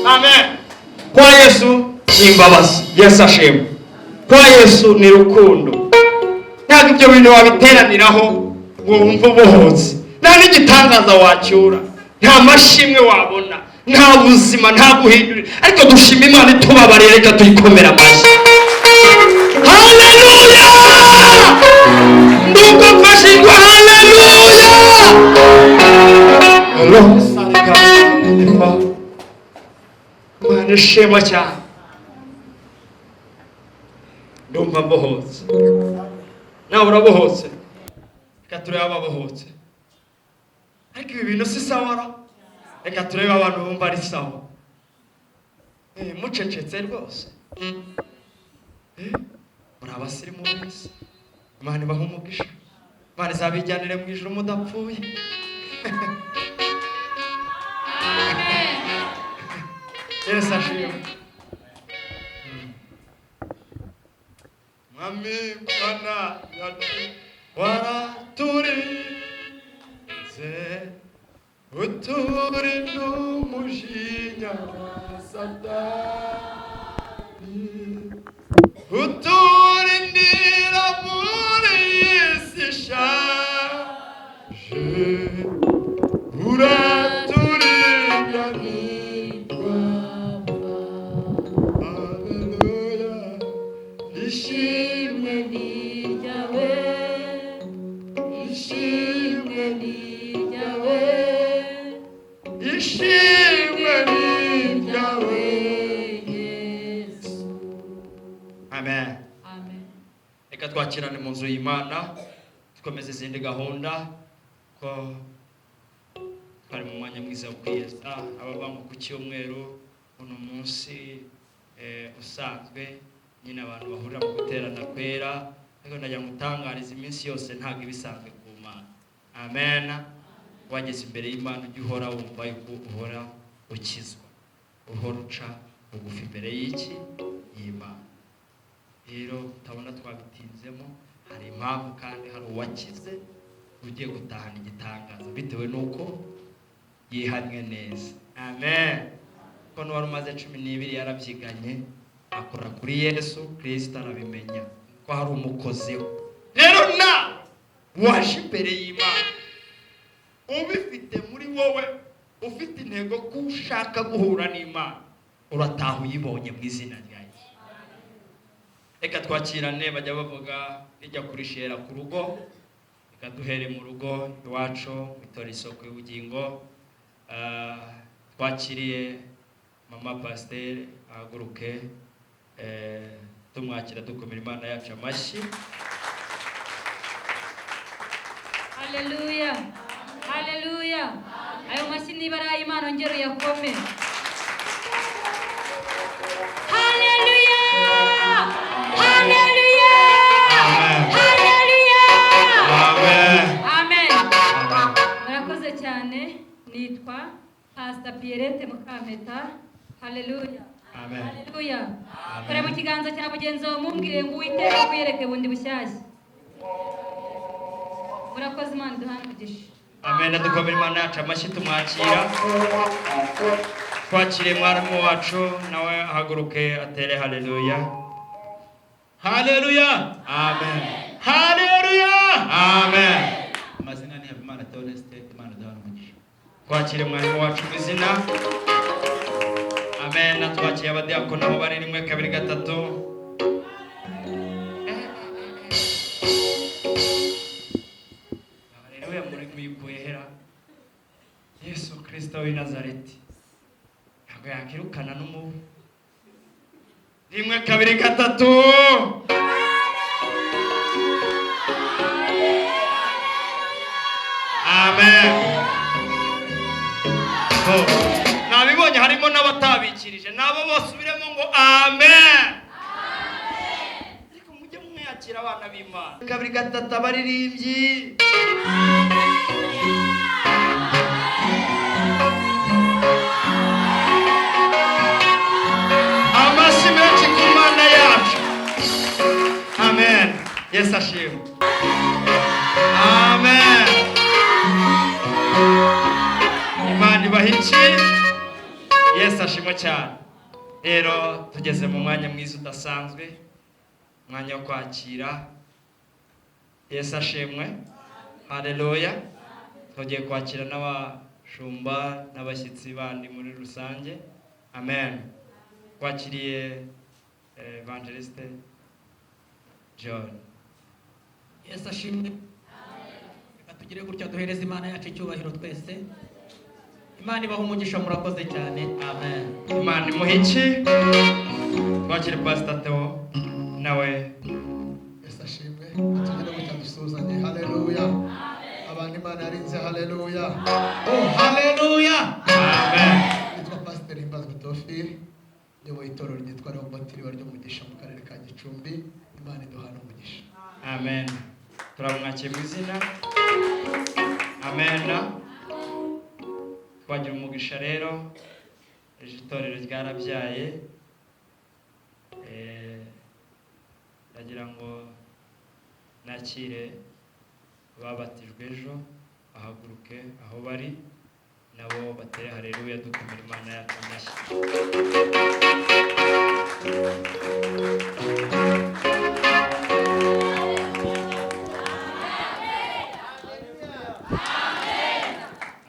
Amen. Kwa Yesu ni imbabazi. Yesu ashimwe. Kwa Yesu ni rukundo. Ntabwo ibyo bintu wabiteraniraho ngo wumve ubohotse. Nta n'igitangaza wacyura, nta mashimwe wabona, nta buzima, nta guhindurira. Ariko dushima Imana itubabariye, reka tuyikomere amashyi. Haleluya! Ndumva mfashijwe, haleluya! Roho sarika Imana ishimwe cyane. Ndumva mbohotse. Nawe urabohotse? Reka turebe ababohotse. Ariko ibi bintu si sawa ra? Reka turebe abantu bumva ari sawa. Mucecetse rwose. Muri abasirimu beza. Imana ibahe umugisha. Imana izabijyanire mu ijuru mudapfuye. Yesu ashimwe. Mwami Mana yacu waraturinze, uturinda umujinya wa Satani, uturindira muri iyi si ishaje, uraturinda ntitwapfa. Haleluya, ishimwe ni iryawe, ishimwe ni iryawe, ishimwe ni iryawe. Yesu. Amen. Amen. Reka twakirane mu nzu y'Imana, dukomeze izindi gahunda, ko twari mu mwanya mwiza wo kwiyeza abavanga ku cyumweru. Uno munsi usanzwe nyine abantu bahurira mu guterana kwera, ariko ndagira ngo utangarize iminsi yose ntabwo iba isanzwe ku Mana. Amen. Wageze imbere y'Imana ujye uhora wumva yuko uhora ukizwa, uhora uca bugufi imbere y'iki y'Imana. Rero utabona twabitinzemo, hari impamvu kandi hari uwakize ugiye gutahana igitangaza bitewe n'uko yihannye neza. Amen. Kuko n'uwari umaze 12 yarabyiganye, akora kuri Yesu Kristo, arabimenya ko hari umukozeho. Rero nawe waje imbere y'Imana ubifite muri wowe, ufite intego ko ushaka guhura n'Imana, urataha uyibonye mu izina rya Yesu. Reka twakirane, bajya bavuga ijya kurishera ku rugo. Reka duhere mu rugo iwacu, itora isoko y'ubugingo. Twakiriye mama pasiteri, ahaguruke, tumwakira dukomera Imana yacu amashyi. Haleluya, haleluya. Ayo mashyi niba ari ay'Imana ongera uyakome. Haleluya, haleluya, haleluya. Amen. Amen. Murakoze cyane. Nitwa Pastor Pierrette Mukampeta. Haleluya. Amen. Haleluya. Kora mu kiganza cya mugenzi wawe mumbwire ngo Uwiteka akwiyereke bundi bushyashya. Murakoze, Imana iduhane umugisha. Amen. Dukomera Imana yacu amashyi tumwakira. Twakiriye mwarimu wacu, nawe ahaguruke atere haleluya. Haleluya. Amen. Haleluya. Amen. Amazina ni Habimana Theoneste, Imana iduhane umugisha. Twakire mwarimu wacu mu izina. Amen. Twakiriye abadiyakoni aho bari, 1 2 3. Haleluya, muri muyikuye hera. Yesu Kristo w'i Nazareti ntabwo yakirukana n'umubu. 1 2 3. Amen. Nabibonye harimo n'abatabikirije, nabo basubiremo ngo amen. Ariko mujye mwakira abana b'Imana. 2 3 abaririmbyi. Amashyi menshi ku Mana yacu. Amen. Yesu ashimwe. Amen. Imana ibahe iki? Yesu ashimwe cyane. Rero tugeze mu mwanya mwiza udasanzwe, umwanya wo kwakira. Yesu ashimwe, haleluya. Tugiye kwakira n'abashumba n'abashyitsi bandi muri rusange. Amen. Twakiriye Evangeliste John. Yesu ashimwe. Reka tugire gutya duhereze Imana yacu icyubahiro twese. Imana ibaha umugisha, murakoze cyane. Amen. Imana imuha iki? Twakire Pastor Theo nawe. Yesu ashimwe. Tugire gutya dusuhuzanye. Haleluya. Abantu Imana yarinze, haleluya. Oh, haleluya. Amen. Nitwa Pasiteri Himbazwa Theophile, nyoboye itorero ryitwa Rehoboth Iriba ry'Umugisha mu karere ka Gicumbi. Imana iduhana umugisha. Amen. Turamwakira mu izina. Amen. Twagira umugisha rero, ejo itorero ryarabyaye. Ndagira ngo nakire babatijwe ejo, bahaguruke aho bari nabo batere haleluya, dukomera Imana yacu amashyi.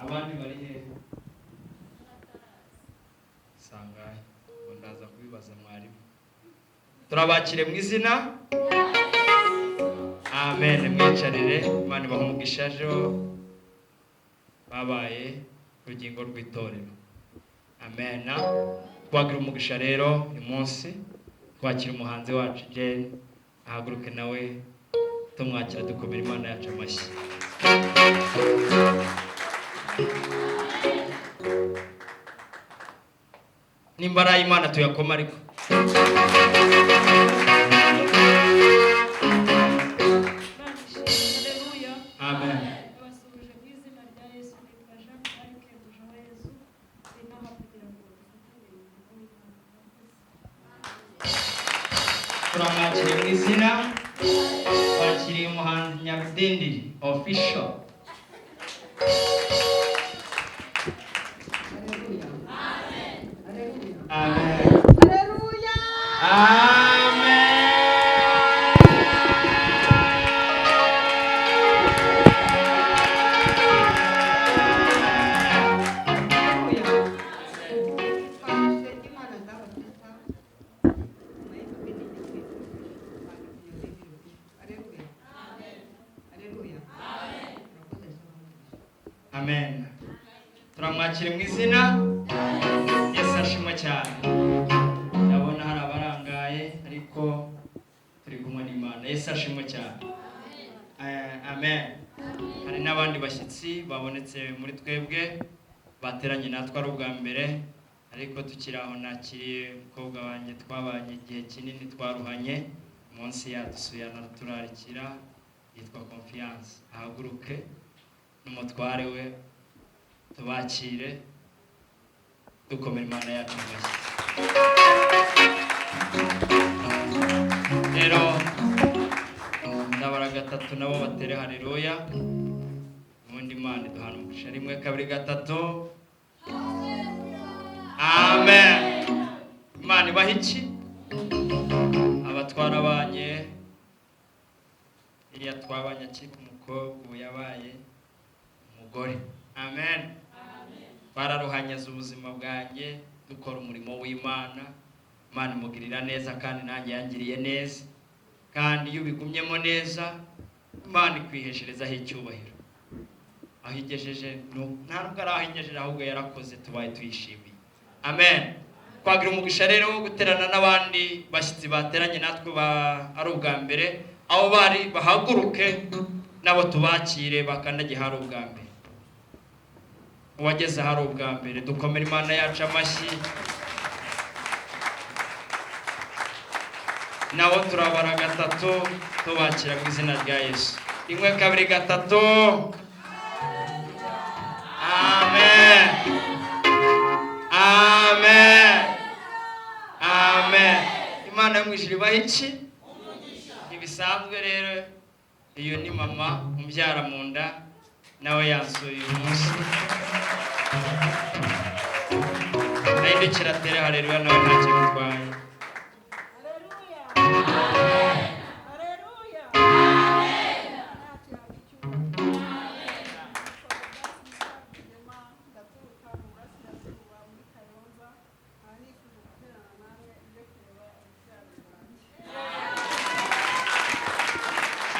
Abandi bari hehe? Sangahe? Ngo ndaza kubibaza mwarimu. Turabakire mu izina. Amen. Mwicarire. Imana ibahe umugisha. Ejo babaye urugingo rw'itorero. Amen. Twagira umugisha rero uyu munsi twakira umuhanzi wacu Jane, ahaguruke nawe tumwakira dukomera Imana yacu amashyi. Nimba ari ay'Imana tuyakoma ariko. Imana ishimwe, haleluya. Amen. Ndabasuhuje mu izina rya Yesu. Nitwa Jeanne d'Arc Mujawayezu. Ndi inaha kugira ngo dufatanye umurimo w'Imana. Murakoze. Turamwakiriye mu izina. Twakiriye umuhanzi Nyabidindiri Official. Amen. Haleluya. Amen. Imana zabatisa. Haleluya. Haleluya. Amen. Turamwakira mu izina. Yesu ashimwe cyane. Ndabona hari abarangaye ariko turi kumwe n'Imana. Yesu ashimwe cyane. Amen. Hari n'abandi bashyitsi babonetse muri twebwe bateranye natwe ari ubwa mbere, ariko tukiri aho nakiriye umukobwa wanjye twabanye igihe kinini twaruhanye, munsi yadusuye anaturarikira, yitwa Confiance. Ahaguruke n'umutware we tubakire dukomera Imana yacu amashyi. Rero ndabara gatatu nabo batere haleluya, ubundi Imana iduhana umugisha. 1 2 3. Amen. Imana ibaha iki? Abatwara banye iriya twabanye akiri umukobwa ubu yabaye umugore. Amen. Twararuhanyaza ubuzima bwanjye dukora umurimo w'Imana. Imana imugirira neza kandi nanjye yangiriye neza, kandi iyo ubigumyemo neza Imana ikwihesherezaho icyubahiro. Aho igejeje ntabwo ari aho igejeje, ahubwo yarakoze, tubaye tuyishimiye. Amen. Twagira umugisha rero wo guterana n'abandi bashyitsi bateranye natwe ari ubwa mbere, aho bari bahaguruke nabo tubakire bakandagiye hari ubwa mbere. Uwageze hari ubwa mbere dukomere Imana yacu amashyi. Nabo turabara gatatu tubakira mu izina rya Yesu. 1 2 3. Amen. Amen. Amen. Imana yo mu ijuru ibaha iki? Ntibisanzwe rero, iyo ni mama umbyara mu nda nawe yansuye uyu munsi. Nahindukira atere haleluya nawe ntacyo bitwaye.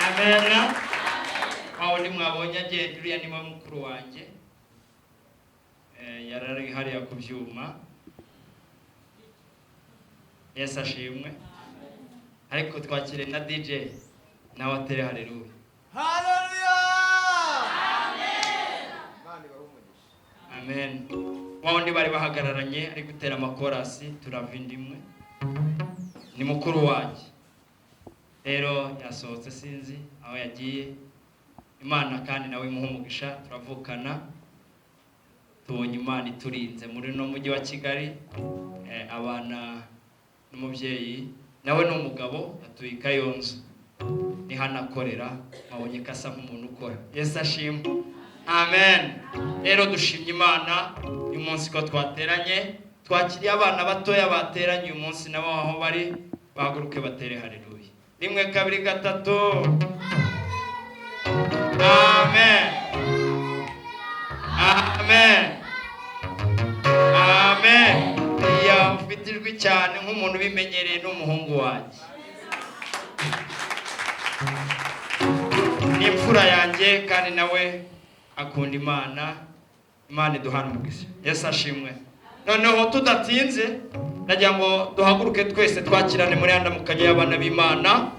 Amen. Aho ni mwabonye agenda, uriya ni we mukuru wanjye. Yari ari hariya ku byuma. Yesu ashimwe. Ariko twakire na DJ nawe atere haleluya. Haleluya! Imana ibahe umugisha. Amen. Wa wundi bari bahagararanye ari gutera amakorasi, turava inda imwe, ni mukuru wanjye. Rero yasohotse, sinzi aho yagiye. Imana kandi nawe imuha umugisha, turavukana. Tubonye Imana iturinze muri uno mujyi wa Kigali. Abana n'umubyeyi nawe ni umugabo, atuye i Kayonza, ni hano akorera. Mwabonye ko asa nk'umuntu ukora. Yesu ashimwe. Amen. Rero dushimye Imana uyu munsi ko twateranye, twakiriye abana batoya bateranye uyu munsi, nabo aho bari bahaguruke batere haleluya. 1 2 3. Amen. Amen. Amen. Iya ufite ijwi cyane nk'umuntu ubimenyereye n'umuhungu wanjye. Ni imfura yanjye kandi nawe akunda Imana. Imana iduhana umugisha. Yesu ashimwe. Noneho tudatinze ndagira ngo duhaguruke twese twakirane muri andamukanya y'abana b'Imana.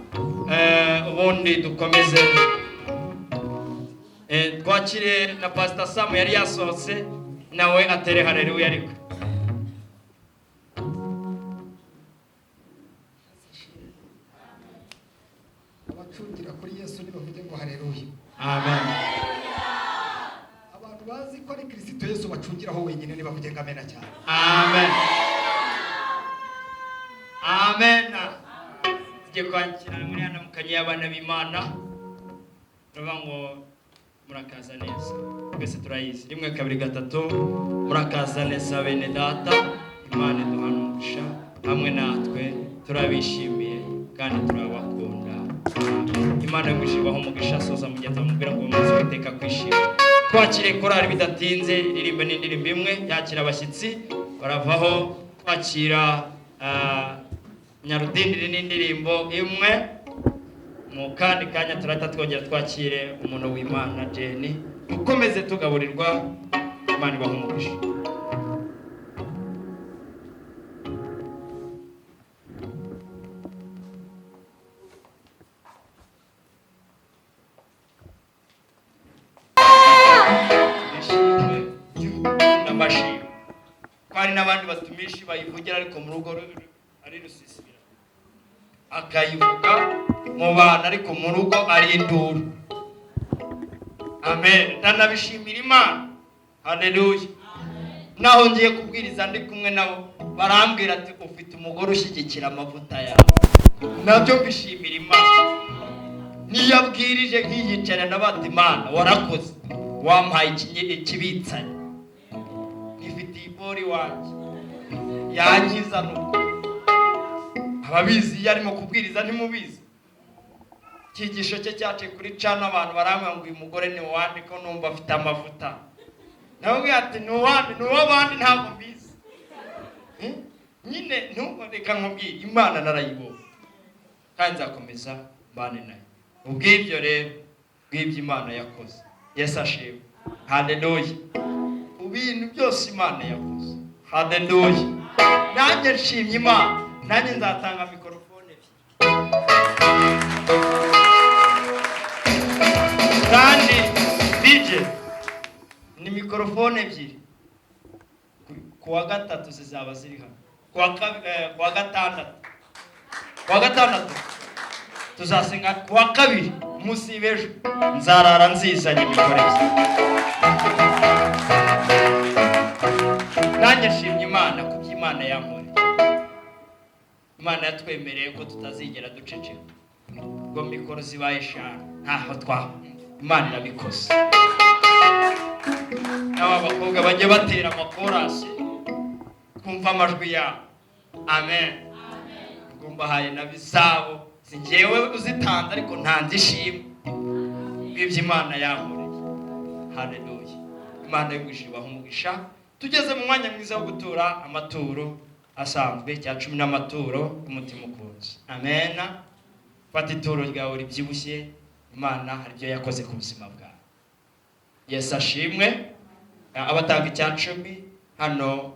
Ubundi dukomeze. Twakire na Pastor Sam yari yasohotse nawe atere haleluya. Ariko abacungira kuri Yesu nibavuge ngo haleluya. Amen. Abantu bazi ko ari Kristo Yesu bacungiraho wenyine nibavuge ngo amena cyane. Amen. Amen. Tugiye kwakira muri andamukanya y'abana b'Imana. Turavuga ngo murakaza neza. Twese turayizi. 1 2 3. Murakaza neza bene data. Imana iduhana umugisha hamwe natwe, turabishimiye kandi turabakunda. Imana ibahe umugisha. Soza mugenzi amubwira ngo umunsi w'iteka kwishima. Twakire korali bidatinze, iririmbe n'indirimbo imwe yakira abashyitsi baravaho. Twakira Nyarudindiri n'indirimbo imwe. Mu kandi kanya turahita twongera twakire umuntu w'Imana Jenny. Dukomeze tugaburirwa. Imana ibahe umugisha. N'amashimwe ko hari n'abandi batumishi bayivugira ariko mu rugo ari rusisibira, akayivuga mu bantu ariko mu rugo ari induru. Amen. Ndanabishimira Imana. Haleluya. Naho ngiye kubwiriza ndi kumwe nabo barambwira ati ufite umugore ushyigikira amavuta yawe. Nabyo mbishimira Imana. Niyo abwirije nkiyicara nabati Imana warakoze, wampaye ikibitsanye, nifitiye ibori wanjye yankiza. Nuko ababizi iyo arimo kubwiriza ntimubizi. Icyigisho cye cyaciye kuri cana, abantu barambwira ngo uyu mugore ni uwande ko numva afite amavuta. Nawe ati ni uwande, ni uw'abandi ntabwo mbizi. Nyine reka nkubwire, Imana narayibonye kandi nzakomeza mbane nayo. Ubw'ibyo rero, bw'ibyo Imana yakoze. Yesu ashimwe. Haleluya. Ibintu byose Imana yakoze. Haleluya. Nanjye nshimye Imana. Nanjye nzatanga mikorofone ebyiri. Kandi DJ ni mikorofone ebyiri. Kuwa gatatu zizaba ziri hano. Kuwa gatandatu. Kuwa gatandatu tuzasenga. Kuwa kabiri umunsi w'ejo nzarara nzizanye imikoresho. Nanjye nshimye Imana ku by'Imana yankoreye. Imana yatwemereye ko tutazigera duceceka. Ubwo mikoro zibaye 5 ntaho twa Imana irabikoze. N'aba bakobwa bajye batera amakorasi Twumva amajwi yabo. Amen. Ubwo mbahaye na bisabo, si njyewe uzitanze, ariko ntanze ishimwe bw'ibyo Imana yankoreye. Haleluya! Imana y'ubwishyu ibaha umugisha. Tugeze mu mwanya mwiza wo gutura amaturo asanzwe, cya cumi n'amaturo y'umutima ukunze. Amen. Fata ituro ryawe ribyibushye. Imana hari ibyo yakoze ku buzima bwawe. Yesu ashimwe. Abatanga icya cumi, hano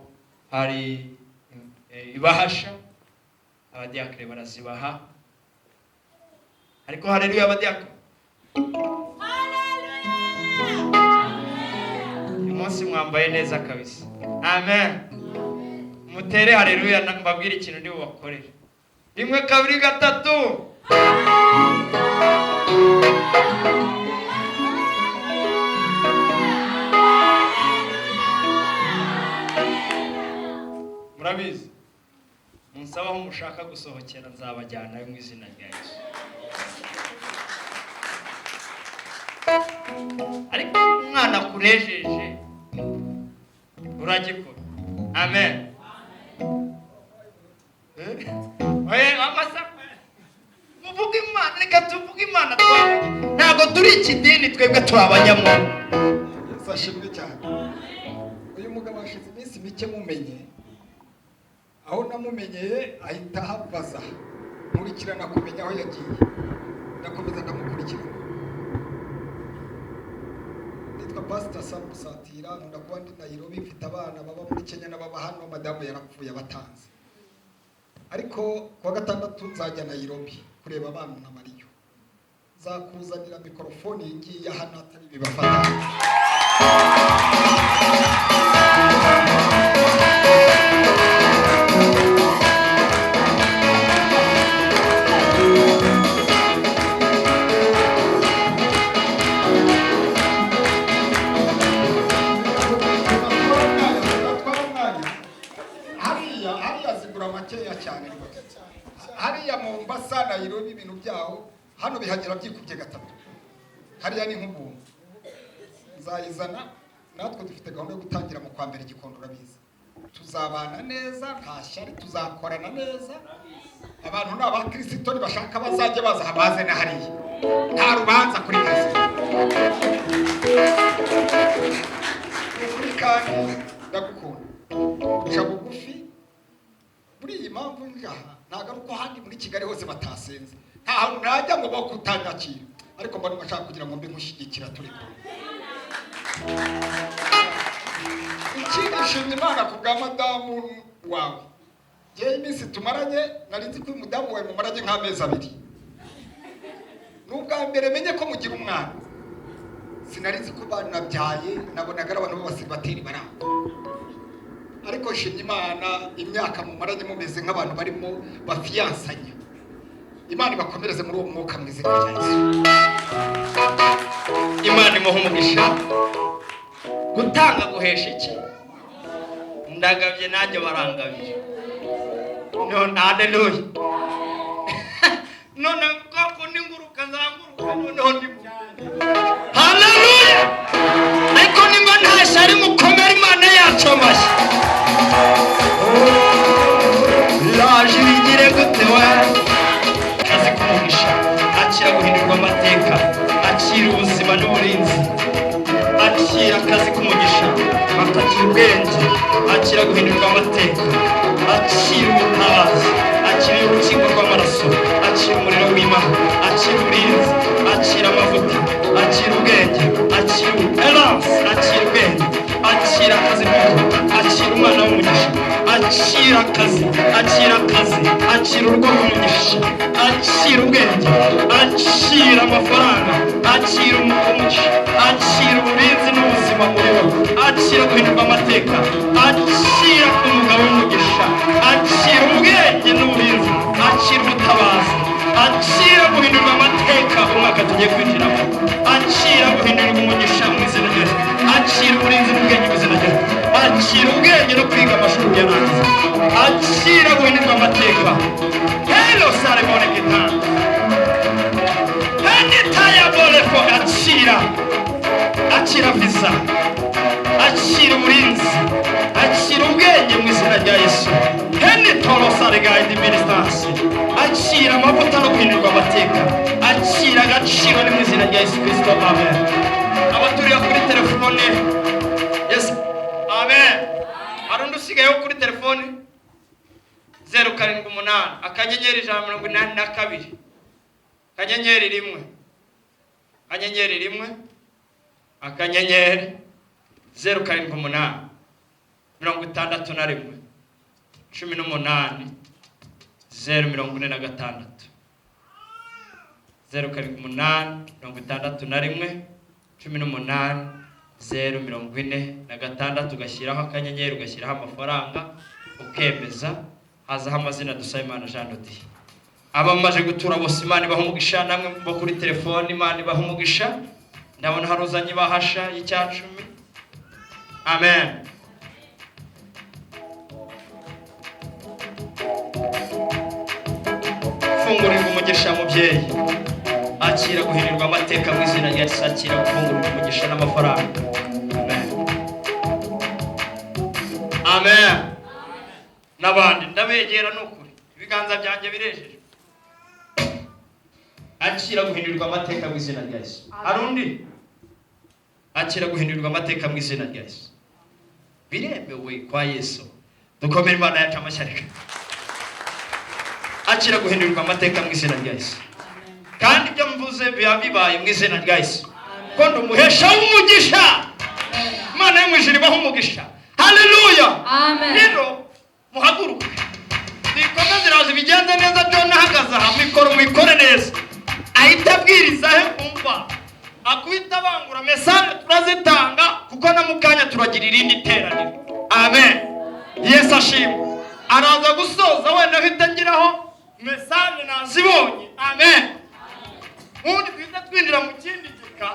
hari ibahasha, abadiyakire barazibaha. Ariko haleluya, abadiyakire, uyu munsi mwambaye neza kabisa. Amen. Mutere haleluya, mbabwire ikintu ndi bubakorere. Rimwe, kabiri, gatatu. Murabizi, munsaba aho mushaka gusohokera, nzabajyanayo mu izina rya Yesu. Ariko umwana akunejeje uragikora. Amen. Amasa muvuge Imana, reka tuvuge Imana. Twavuge, ntabwo turi ikidini, twebwe turi abanyamwuga. Yesu ashimwe cyane. Uyu mugabo hashize iminsi mike mumenye. Aho namumenyeye ahita ahabaza, nkurikirana kumenya aho yagiye, ndakomeza ndamukurikirana. Nitwa Pastor Sam Musatira, nkunda kuba ndi Nairobi, mfite abana baba muri Kenya n'ababa hano, madamu yarapfuye abatanze. Ariko kuwa gatandatu nzajya Nairobi kureba abana na bariyo, nzakuzanira mikorofone iyi ngiyi ya hano atari bibafata. Tudatwara umwanya, hariya zigura makeya cyane rwose. Hariya Mombasa, Nairobi, ibintu byaho hano bihagera byikubye gatatu. Hariya ni nk'ubuntu. Nzayizana, natwe dufite gahunda yo gutangira mu kwa mbere Gikondo. Urabizi, tuzabana neza, nta shyari, tuzakorana neza. Abantu ni abakirisito, nibashaka bazajya baza baze na hariya, nta rubanza kuri kirisito. Ukuri kandi ndagukunda, uca bugufi. Muri iyi mpamvu ngaha ntabwo ari uko ahandi muri Kigali hose batasenze, nta hantu najya ngo bo kutanyakira, ariko mbona bashaka kugira ngo mbe nkushyigikira turi kumwe. Ikindi, nshimye Imana ku bwa madamu wawe. Ngewe iminsi tumaranye, nari nzi ko uyu mudamu wawe mumaranye nk'amezi 2. Ni ubwa mbere menye ko mugira umwana. Sinari nzi ko banabyaye, nabonaga ari abantu b'abasiribateri bari aho. Ariko nshimye Imana, imyaka mumaranye mumeze nk'abantu barimo bafiyansanya. Imana ibakomereze muri uwo mwuka mu izina rya Yesu. Imana imuha umugisha. Gutanga guhesha iki? Ndagabye nanjye barangabye none. Haleluya! None bwoko n'inguruka zanguruka, noneho ndi, haleluya. Ariko nimba nta shyari, mukomere Imana yacu amashyi. Yaje ibigire gute we? Kazi k'umugisha, akira guhindurwa amateka, akira ubuzima n'uburinzi, akira akazi k'umugisha, akakira ubwenge, akira guhindurwa amateka, akira ubutabazi, akira urukingo rw'amaraso, akira umuriro w'Imana, akira uburinzi, akira amavuta, akira ubwenge, akira eranse, akira ubwenge, akira akazi k'umugisha, akira umwana w'umugisha, akira akazi, akira akazi, akira urugo rw'umugisha, akira ubwenge, akira amafaranga, akira umugisha, akira uburinzi n'ubuzima muri wowe, akira guhindurwa amateka, akira umugabo w'umugisha, akira ubwenge n'uburinzi, akira ubutabazi, akira guhindurwa amateka umwaka tugiye kwinjiramo, akira guhindurirwa umugisha mu izina rye, akira uburinzi n'ubwenge mu izina rye, akira ubwenge no kwiga amashuri yarangiza, akira guhindurwa amateka. Hello salemone kitana. Henitayabolefo, akira, akira visa, akira uburinzi, akira ubwenge mu izina rya Yesu. Henitorosaregayidi ministansi, akira amavuta no guhindurirwa amateka, akira agaciro ni mu izina rya Yesu Kirisito, amen. Abaturira kuri telefone, yes, amen. Hari undi usigayeho kuri telefone? 078 akanyenyeri 182 akanyenyeri 1 akanyenyeri 1 akanyenyeri 078 61 18 046, 078 61 18 046, ugashyiraho akanyenyeri, ugashyiraho amafaranga, ukemeza, hazaho amazina Dusabimana Jean Dodier. Abamaze gutura bose Imana ibaha umugisha, namwe bo kuri telefone Imana ibaha umugisha. Ndabona hari uzanye ibahasha y'icya-cumi, amen. Fungurirwa umugisha mubyeyi, akira guhirirwa amateka mu izina rya Yesu, akira gufungurirwa umugisha n'amafaranga, amen, amen. N'abandi ndabegera ni ukuri, ibiganza byanjye birejeje, akira guhindurirwa amateka mu izina rya Yesu. Hari undi? Akira guhindurirwa amateka mu izina rya Yesu, biremewe kwa Yesu. Dukomere Imana yacu amashyarika. Akira guhindurirwa amateka mu izina rya Yesu, kandi ibyo mvuze biba bibaye mu izina rya Yesu, ko ndi umuhesha w'umugisha. Imana yo mu ijuru ibaha umugisha, haleluya. Rero muhaguruke, bikomeze, iraza ibigenze neza. John ahagaze aha, mikoro muyikore neza, ahita abwiriza he, umva akubita abangura mesaje turazitanga, kuko na mukanya turagira irindi teraniro, amen. Yesu ashimwe. Araza gusoza wenda ahita ngiraho mesaje nazibonye, amen. Ubundi duhita twinjira mu kindi gika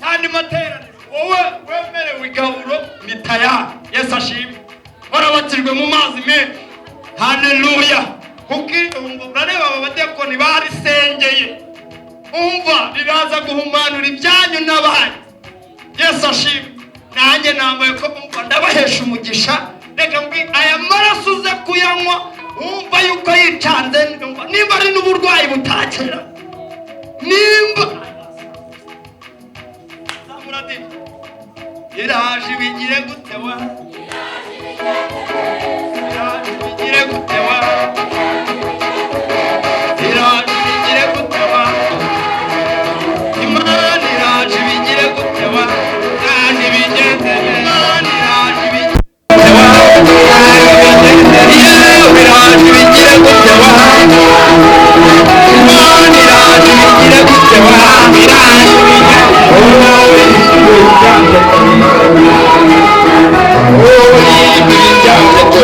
cy'andi materaniro. Wowe wemerewe igaburo ni tayari, Yesu ashimwe. Warabatijwe mu mazi menshi, haleluya. Kuko urareba aba badiyakoni barisengeye, umva riraza guhumanura ibyanyu n'abandi, Yesu ashimwe. Nanjye nambaye ko umva ndabahesha umugisha. Reka mbwi aya maraso uze kuyanywa, umva yuko yicanze, nimba ari n'uburwayi butakira, nimba iraje ibigire gute wa, iraje ibigire gute wa, iraje ibigire gute wa, Imana iraje ibigire gute wa, kandi bigenze, Imana iraje ibigire gute wa, yewe iraje ibigire gute wa, Imana iraje ibigire gute wa, iraje ibigire gute wa.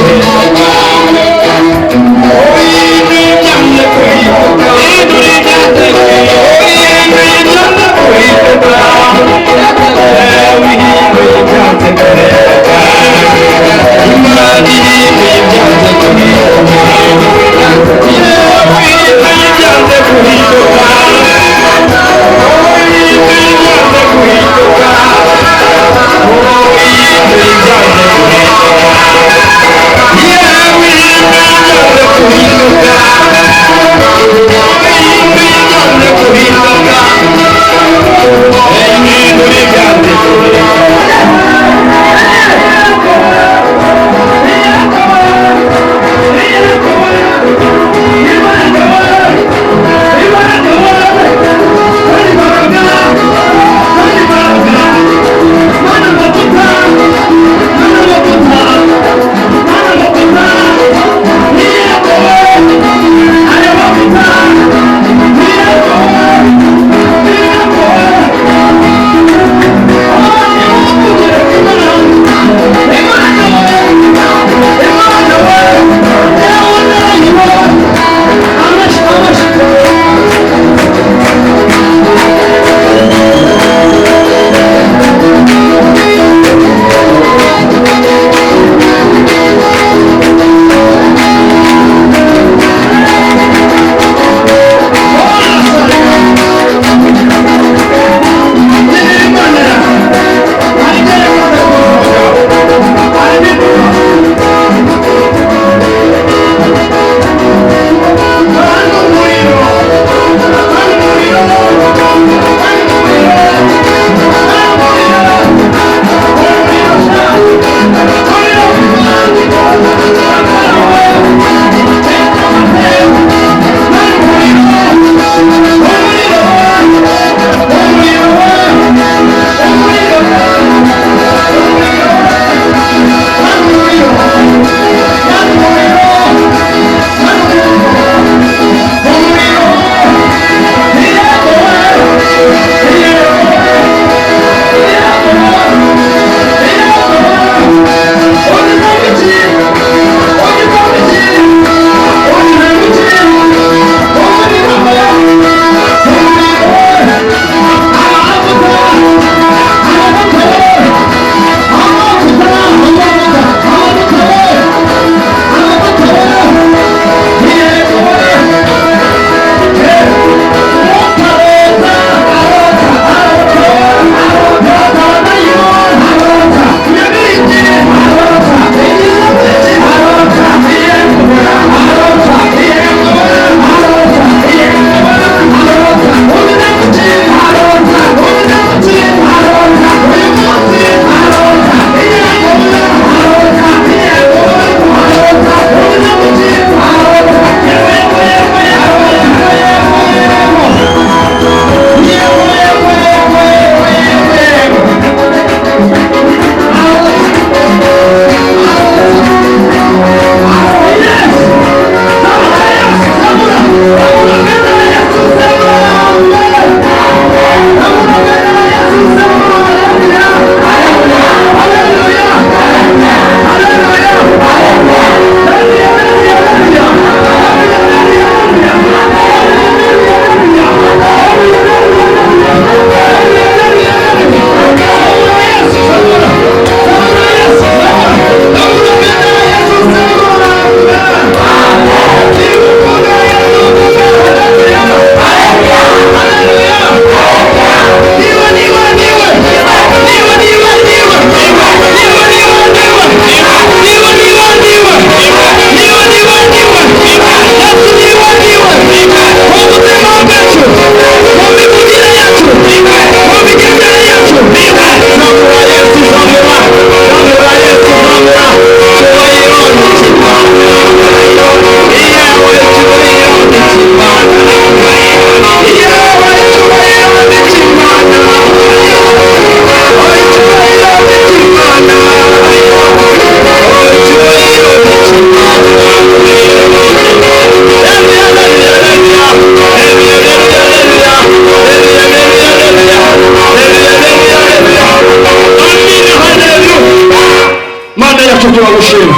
Yacu, turagushima.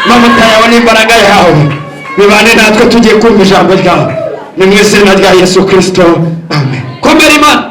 Amavuta yawe n'imbaraga yawe bibane natwe tugiye kumva ijambo ryawe. Ni mu izina rya Yesu Kirisito, amen. Komera Imana.